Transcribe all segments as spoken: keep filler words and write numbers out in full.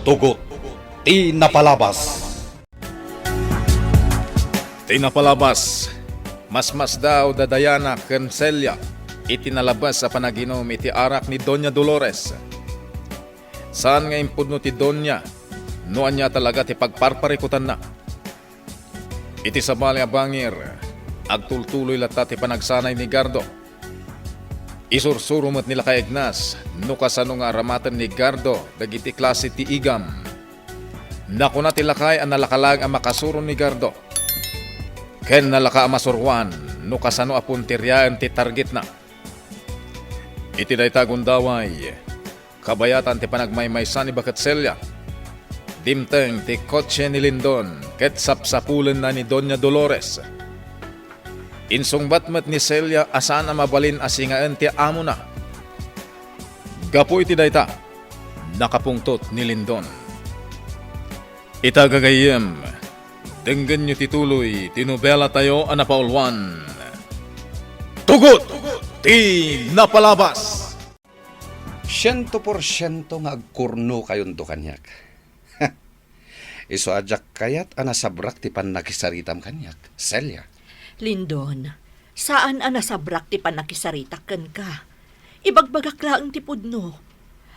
Tugot ti napalabas. Ti napalabas, masmasdaaw da Diana ken Celia iti nalabes a panaginum iti arak ni Doña Dolores. Saan nga impudno ti Doña no ania talaga ti pagparparikutanna. Iti sabali a bangir, agtultuloy latta ti panagsanay ni Gardo. Isursuro met ni Lakay Ignas no kasano nga aramaten ni Gardo dagiti klase ti igam. Nakuna ti lakay a nalaka laeng a makasuro ni Gardo, ken nalaka a masuroan no kasano a punteriaen ti targetna. Iti dayta a gundaway, kabayatan ti panagmaymaysa ni Baket Celia, dimteng ti kotse ni Lindon ket sapsapulenna ni Doña Dolores. Insungbat met ni Celia a saan a mabalin a singaen ti amona. Gapu iti dayta, nakapungtot ni Lindon. Ita gagayyem, denggenyo ti tuloy ti nobelatayo a napauluan, Tugot ti Napalabas. Siento porsiento nga agkurnokayonto kaniak. Isu a diak kayat a nasabrak ti pannakisaritam kaniak, Celia. Lindon, saan a nasabrak ti pannakisaritak kenka. Ibagbagak laeng ti pudno.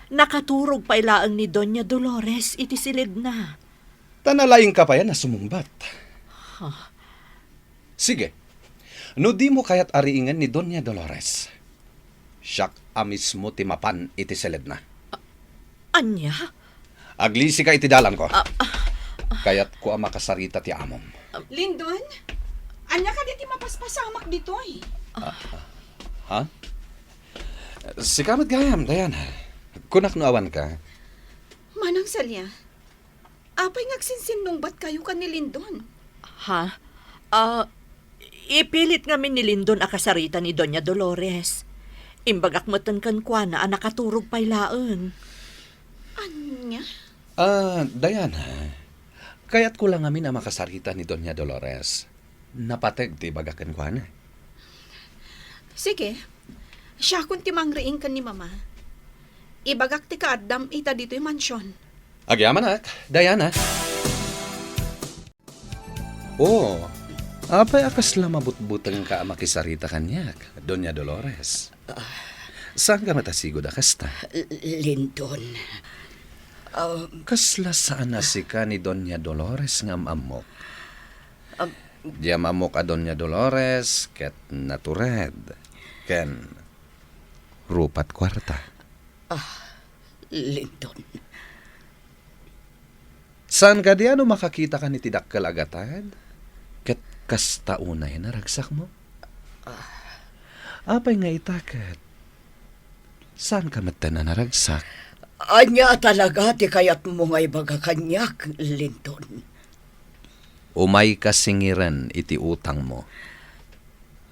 Nakaturog pay laeng ni Doña Dolores iti silidna. Ta nalaingka pay a nasumungbat. Huh? Sige. No dimo kayat a riingen ni Doña Dolores, siak a mismo ti mapan iti silidna. Ania? Aglisika iti dalanko. Ah, ah, ah. Kayatko a makasarita ti amom. Lindon, ania kadi ti mapaspasamak ditoy? Ah, ah. Ha? Sika met gayam, Diana. Kunak no awanka. Manang Celia, apay nga agsinsinnungbatkayo ken ni Lindon? Ha? Ah, ipilit ngamin ni Lindon a kasarita ni Doña Dolores. Imbagak metten kenkuana a nakaturog pay laeng. Ania? Ah, Diana, kayatko la ngamin a makasarita ni Doña Dolores. Napateg ti ibagak kenkuana. Sige. Siakon ti mangriing ken ni Mama. Ibagak ti kaaddam ita ditoy mansion. Agyamanak, Diana. Oh, apay a kasla mabutbutengka a makisarita kaniak, Doña Dolores? Ah. Saanka met a sigud a kasta? L-, Lindon. Ah. Kasla saan a sika ni Doña Dolores nga am-ammok? Ah. Di am-ammok a Doña Dolores ket natured ken rupat kuarta. Ah, Lindon. Saan kadi a no makakitakan iti dakkel a gatad, ket kasta unay a naragsakmo? Ah. Apay nga ita ket saanka metten a naragsak? Ania talaga ti kayatmo nga ibaga kaniak, Lindon? Umayka singiren iti utangmo.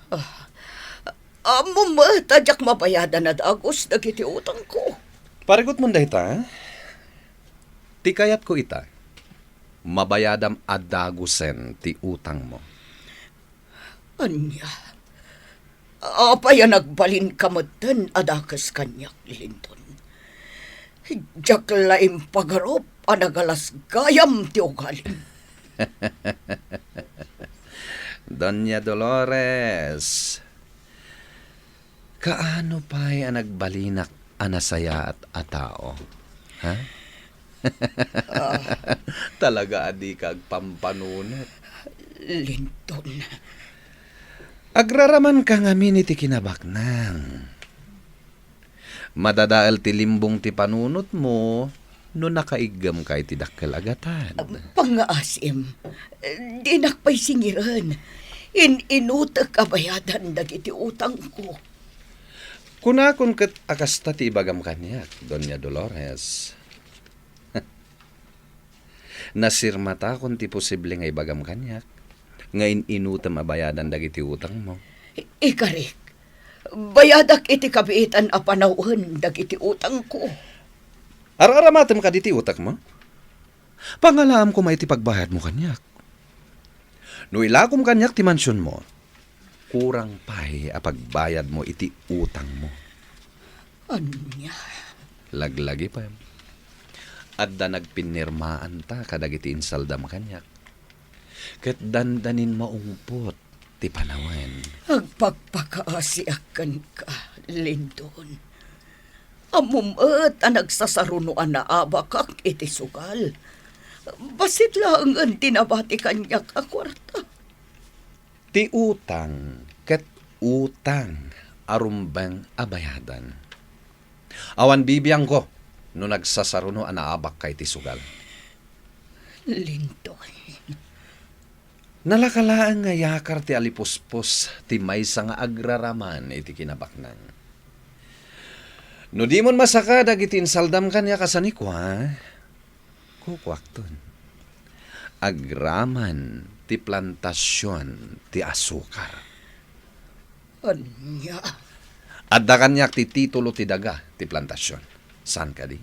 Ah, ammom met a diak mabayadan a dagus dagiti utangko. Parigutmon dayta, ti kayatko ita, mabayadam a dagusen ti utangmo. Ania? Apay a nagbalinka metten a dakes kaniak, Lindon? Diak la impagarup a nagalas gayam ti ugalim. Doña Dolores, kaano pay a nagbalinak a nasayaat a tao? Ha? Ah. Talaga a dika agpampanunot. Lindon. Agraramanka ngamin iti kinabaknang. Madadael ti limbong ti panunotmo no nakaiggemka iti dakkel a gatad. Pangngaasim, dinak pay singiren. In-inutek a bayadan dagiti utangko. Kunakon ket a kasta ti ibagam kaniak, Doña Dolores. Nasirmatakon ti posible nga ibagam kaniak nga in-inutem a bayadan dagiti utangmo. I-, ikarik, bayadak iti kabiitan a panawen dagiti utangko. Ar-aramatem kadi ti utekmo? Pangalaam koma iti pagbayadmo kaniak. No ilakom kaniak ti mansionmo, kurang pay a pagbayadmo iti utangmo. Ania? Laglagipem. Adda nagpinnirmaanta kadagiti insaldam kaniak, ket dandanin maungpot ti panawen. Agpakpakaasiak kenka, Lindon. Ammom met a nagsasaruno a naabakak iti sugal. Bassit laengen ti nabati kaniak a kuarta. Ti utang ket utang a rumbeng a bayadan. Awan bibiangko no nagsasaruno a naabakka iti sugal. Lindon. Nalaka laeng nga yakar ti alipuspos ti maysa nga agraraman iti kinabaknang. No dimon masaka dagiti insaldam kaniak a sanikua, kukuakton. Agraman ti plantasion ti asukar. Ania? Adda kaniak ti titulo ti daga ti plantasion. Saan kadi?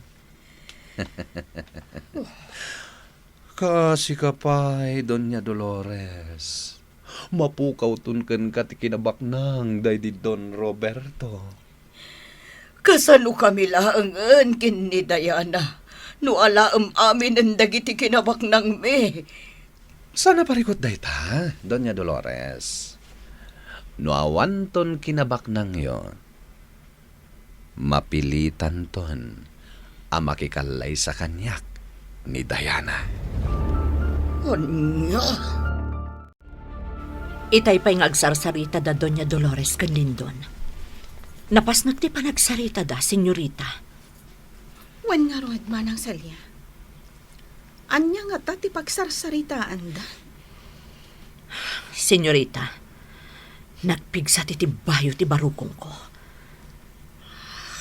Kaasika pay, Doña Dolores. Mapukawton kenka ti kinabaknang daydi Don Roberto. Kasanokami laengen ken ni Diana no alaem aminen dagiti kinabaknangmi? Saan a parikut dayta, Doña Dolores. No awanton kinabaknangyo, mapilitanton a makikallaysa kaniak ni Diana. Ania? Itay pay nga agsarsarita da Doña Dolores ken Lindon. Napasnek ti panagsarita da, senyorita. Wen ngarud, Manang Celia. Ania ngata ti pagsarsaritaanda? Senyorita, nagpigsa ti tibbayo ti barukongko.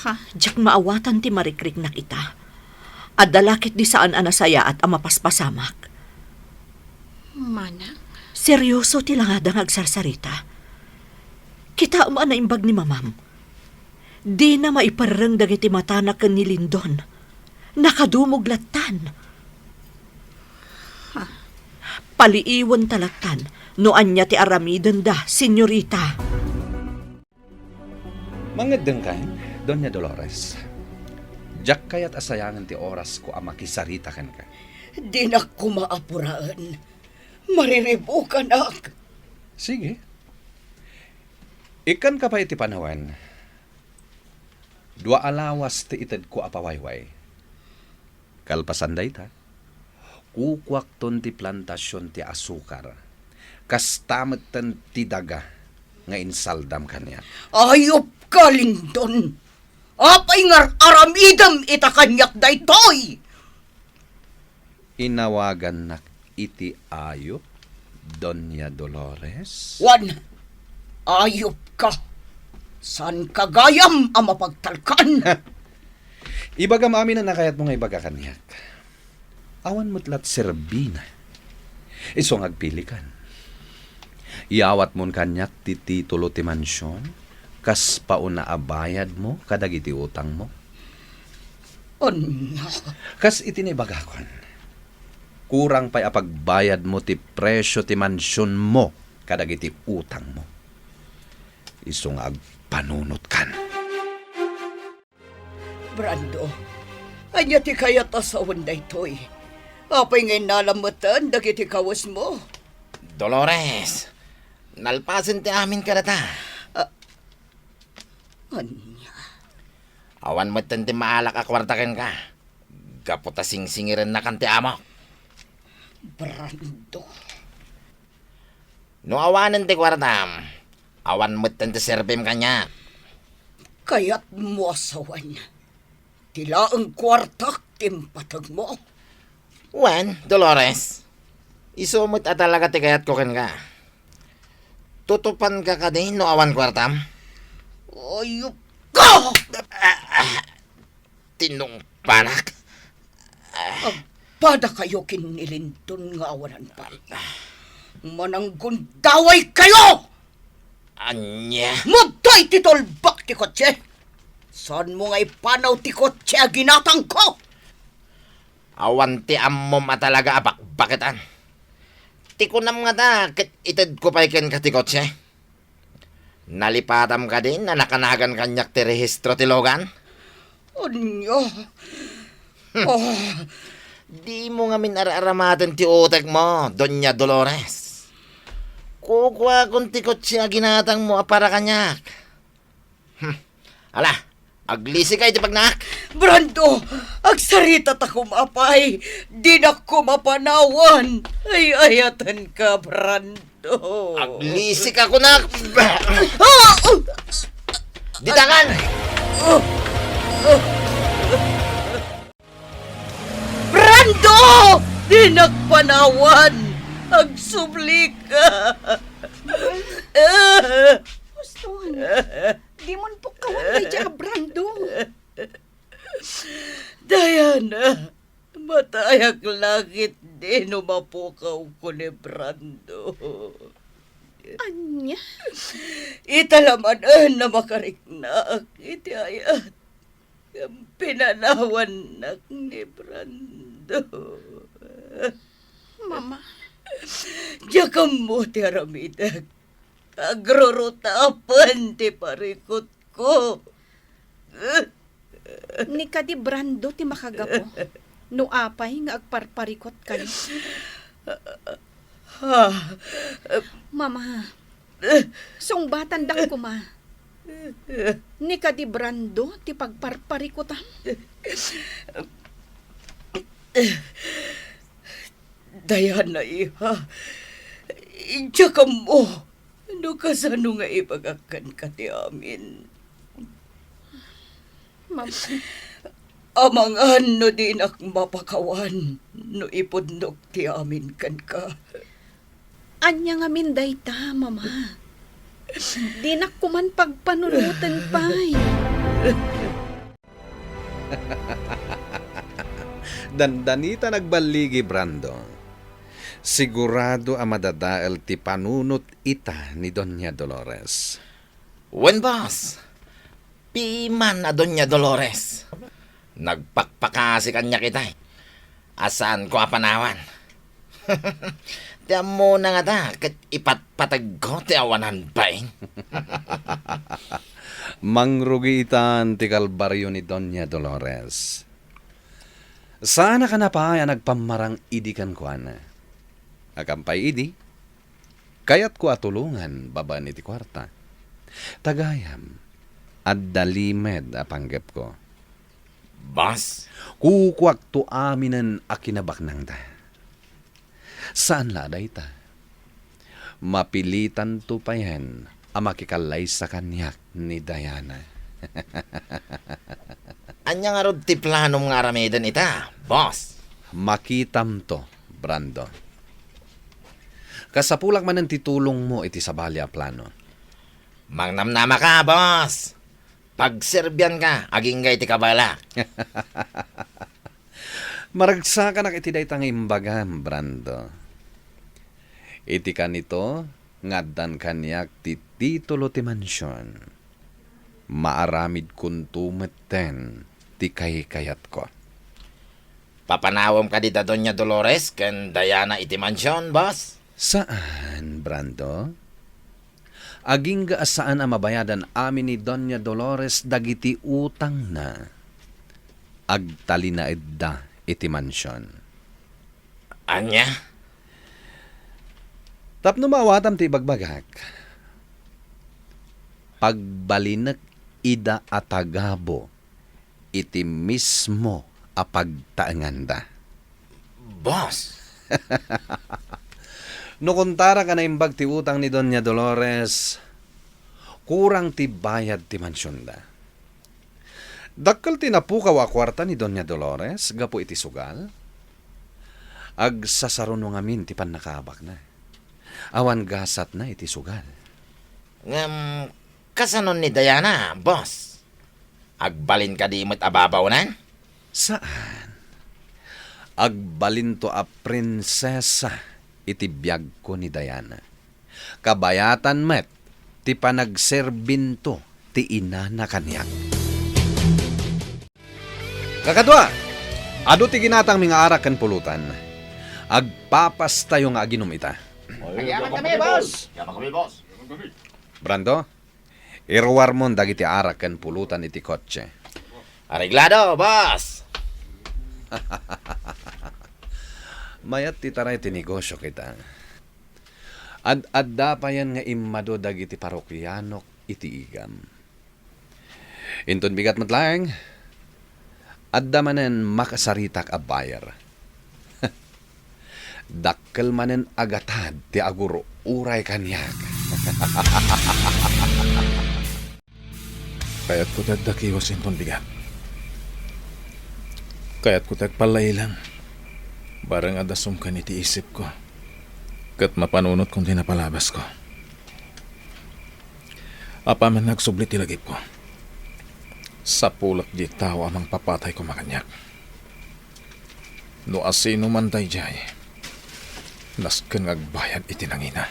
Ha? Diak maawatan ti marikriknak ita. Adda la ketdi saan a nasayaat a mapaspasamak. Manang? Serioso ti langada nga agsarsarita. Kitaem a naimbag ni Mamam. Dina maiperreng dagiti matana ken ni Lindon. Nakadumog lattan. Ha? Paliiwenta lattan no ania ti aramidenda, senyorita. Mangeddengkan, Doña Dolores. Diak kayat a sayangen ti orasko a makisarita kenka. Dinak koma apuraen. Mariribukanak. Sige. Ikkanka pay iti panawen. Dua a lawas ti itedko a pawayway. Kalpasan dayta, kukuakton ti plantasion ti asukar, kasta metten ti daga nga insaldam kaniak. Ayupka, Lindon! Apay nga ar-aramidem ita kaniak daytoy? Inawagannak iti ayup, Doña Dolores? Wen, ayupka. Saanka gayam a mapagtalkan. Ibagam amin a kayatmo nga ibaga kaniak. Awan met lat serbina. Isu nga agpilikan. Iyawatmon kaniak ti titulo ti mansion, kas pauna a bayadmo kadagiti utangmo. Ania? Kas iti naibagakon, kurang pay a pagbayadmo ti presio ti mansionmo kadagiti utangmo. Isu nga agpanunotkan. Brando, ania ti kayat a sawen daytoy? Apay nga innalam metten dagiti kawesmo? Dolores, nalpasen ti amin kadata. Ah, ania? Awan metten ti maalak a kuarta kenka, gapu ta singsingirennakan ti amok. Brando. No awanen ti kuartam, awan metten ti serbim kaniak. Kayatmo a sawen ti laeng kuartak ti impategmo? Wen, Dolores, isu met a talaga ti kayatko kenka. Tutupanka kadi no awan kuartam? Ayupka! Tinungpanak. Agpadakayo ken ni Lindon nga awanan pay. Mananggundaway kayo! Ania? Mudtoy ti tulbak ti kotse! Saanmo nga ipanaw ti kotse a ginatangko? Awan ti ammom a talaga a bakbaketan. Ti kunam ngata ket itedko pay kenka ti kotse. Nalipatam kadi a nakanagan kaniak ti rehistro ti logan? Ania? Oh, dimo ngamin ar-aramaten ti utekmo, Doña Dolores. Kukuakon ti kotse a ginatangmo a para kaniak. Hmm. Ala, aglisika iti pagnaak. Brando, agsarita ta koma, apay. Dinak koma panawan. Ay-ayatenka, Brando. Aglisika, kunak. Ah! Ditakan! Brando! Dinak panawan! Agsublika! Boston, dimon pukkawan daydiay a Brando. Diana, matayak la ketdi no mapukawko ni Brando. Ania? Ita la manen a makariknak iti ayat. Ngem pinanawannak ni Brando. Mama. Diak ammo ti aramidek. Agrurutapen ti parikutko. Ni kadi Brando ti makagapu no apay nga agparparikutkayo. Ah. Mama, sungbatandak koma. Ni kadi Brando ti pagparparikutam? Diana, iha, diak ammo no kasano nga ibagak kenka ti amin. Mama. Amangan no dinak mapakawan no ipudnok ti amin kenka. Ania ngamin dayta, Mama? Dinak koman pagpanunoten pay. Dandanita nagballigi Brando. Sigurado a madadael ti panunot ita ni Doña Dolores. Wen, boss. Piman a Doña Dolores. Nagpakpakasi kaniak itay a saanko a panawan. Ti ammona ngata ket ipatpategko ti awanan bain. Mangrugi itan ti kalbario ni Doña Dolores. Saanak a napay a nagpammarang idi kenkuana. Agpay idi, kayatko a tulongan babaen iti kuarta. Ta gayam, adda limed a panggepko. Boss? Kukuakto aminen a kinabaknangda. Saan la a dayta. Mapilitanto payen a makikallaysa kaniak ni Diana. Ania ngarud ti planom nga aramiden ita, boss? Makitamto, Brando. Kasapulak manen ti tulongmo iti sabali a plano. Mangnamnamaka, boss. Pagserbianka agingga iti kabalak. Maragsakanak iti dayta nga imbagam, Brando. Iti kanito nga addan kaniak ti titulo ti mansion, maaramidkonto metten ti kaykayatko. Papanawem kadi da Doña Dolores ken Diana iti mansion, boss? Saan, Brando. Agingga a saan a mabayadan amin ni Doña Dolores dagiti utangna, agtalinaedda iti mansion. Ania? Tapno maawatam ti ibagbagak, pagbalinek ida a tagabo iti mismo a pagtaenganda. Boss! No kontarak a naimbag ti utang ni Doña Dolores, kurang ti bayad ti mansionda. Dakkel ti napukaw a kuarta ni Doña Dolores gapu iti sugal. Agsasaruno ngamin ti pannakaabakna. Awan gasatna iti sugal. Ngem, kasano ni Diana, boss? Agbalin kadi met a babawnan? Saan. Agbalinto a prinsesa iti biagko ni Diana. Kabayatan met ti panagserbinto ti inana kaniak. Kakadua, adu ti ginatangmi nga arak ken pulutan. Agpapastayo nga aginom ita. Agyaman kami, boss. Agyaman kami, boss. Brando, iruarmon dagiti arak ken pulutan iti kotse. Areglado, boss. Mayat ti taray ti negosio kita. Ad-adda payen nga immadu dagiti parokianok iti igam. Inton bigat met laeng, adda manen makasaritak a buyer. Dakkel manen a gatad ti agur-uray kaniak. Kayatko ti agdakiwas inton bigat. Kayatko ti agpallailang. Bareng adda sumken iti isipko. Ket mapanunotkon ti napalabasko. Apaman nga agsubli ti lagipko, sapulek diay tao a mangpapatay koma kaniak. No asino man daydiay, nasken nga agbayad iti nangina.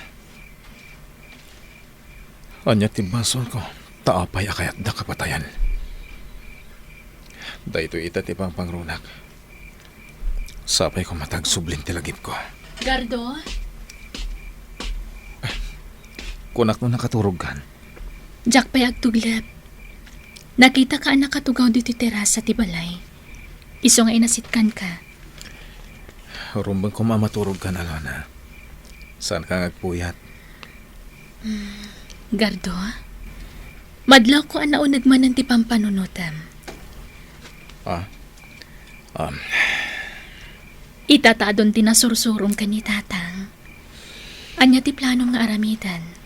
Ania ti basolko, ta apay a kayatdak a patayen? Daytoy ita ti pangpangrunak. Sapay koma ta agsublin ti lagipko. Gardo? Kunak no nakaturogkan. Diak pay agtuglep. Nakitaka a nakatugaw ditoy terasa ti balay. Isu nga inasitkanka. Rumbeng koma a maturogkan, Alona. Saanka nga agpuyat. Mm, Gardo? Madlawko a nauneg manen ti pampanunotem. Ah? Um. Ita ta adun ti nasursurom ken ni Tatang. Ania ti planom nga aramiden?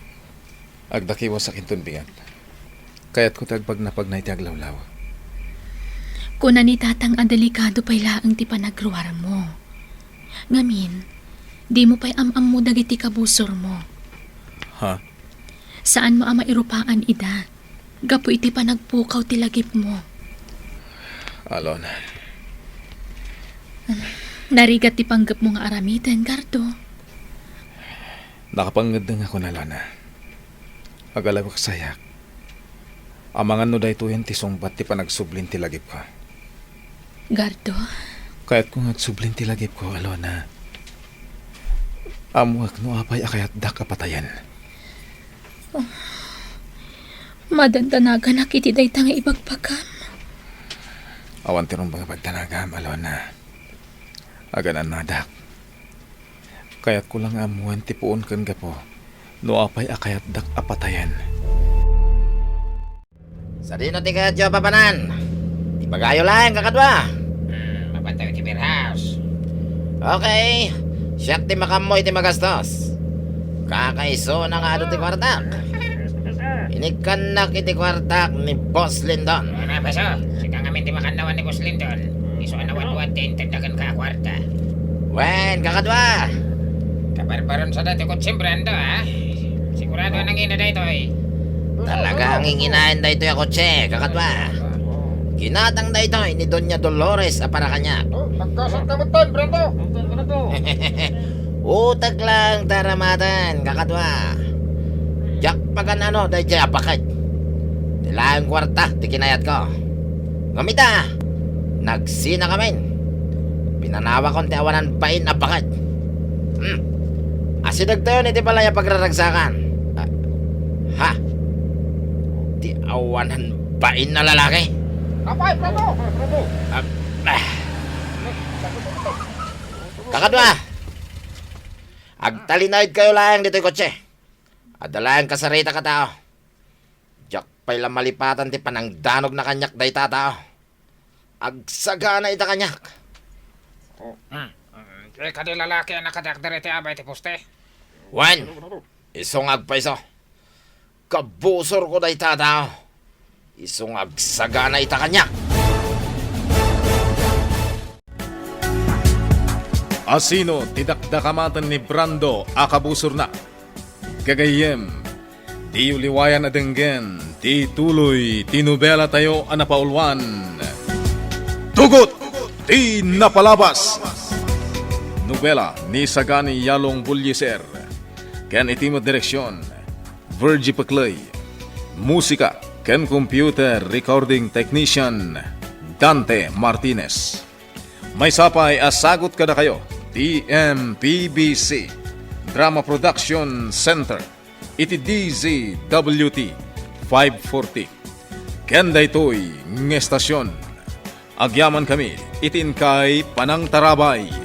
Agdakiwasak inton bigat. Kayatko ti agpagnapagna iti aglawlaw. Kuna ni Tatang a delikado pay laeng ti panagruarmo. Ngamin, dimo pay am-ammo dagiti kabusormo. Ha? Saanmo a mairupaan ida gapu iti panagpukaw ti lagipmo. Alona. Narigat ti panggepmo nga aramiden, Gardo. Nakapangngeddengakon, Alona. Agalawek sayak. Amangan no daytoyen ti sungbat ti panagsublin ti lagipko. Gardo? Kayatko nga agsublin ti lagipko, Alona. Ammoek no apay a kayatdak a patayen. Oh, madandanaganak iti dayta nga ibagbagam. Awan ti rumbeng a pagdanagam, Alona. Aganannadak. Kayatko la nga ammoen ti puon ken gapu no apay a kayatdak a patayen. Sadino ti kayatyo a papanan? Ibagayo laeng, kakadua. Hmm, mapantayo ti beer house. Okay. Siak ti makaammo iti magastos. Kakaisuna nga adu ti kuartak. Inikkannak iti kuartak ni Boss Lindon. Ano, baso? Sika ngamin ti makannawan ni Boss Lindon. Isu a nawadwad ti intedna kenka a kuarta. Wen, kakadua. Kabarbaron sa dati kotse, Brando, ha? Sigurado a nangina daytoy. Talaga a nginginaen daytoy a kotse, kakadua. Ginatang daytoy ni Doña Dolores a para kaniak. Oh, nagkasat ka met, Brando. Utang lang ta aramatan, kakadua. Diak pagan-ano daydiay a baket. Ti laeng kuarta ti kinayatko. Ngem ita, nagsinakamin. Pinanawakon ti awanan bain a baket. Hmm. Asidegtayon iti balay a pagraragsakan. Ah, ha? Ti awanan bain a lalaki? Apay, Brando! Ah, ah. Kakadua, agtalinaedkayo laeng ditoy kotse. Adda laeng kasaritak a tao. Diak pay la malipatan ti panangdanogna kaniak dayta a tao. Agsagana ita kaniak. Hmm. Hmm. Kadi lalaki a nakadiakder iti abay ti poste? Wen, isu nga agpayso. Kabusorko dayta a tao. Isu nga agsagana ita kaniak. Asino ti dakdakamaten ni Brando a kabusorna? Gagayyem, diyo liwayan a denggen ti tuloy ti nobelatayo a napauluan, Tugot ti Napalabas. Nobela ni Sagani Yalong Bullieser ken iti met direksion, Virgie Peclay. Musika ken computer recording technician, Dante Martinez. Maysa pay a sagut kadakayo ti M P B C Drama Production Center iti D Z W T five forty. Ken daytoy nga estasion, Agyamankami iti inkay panangtarabay.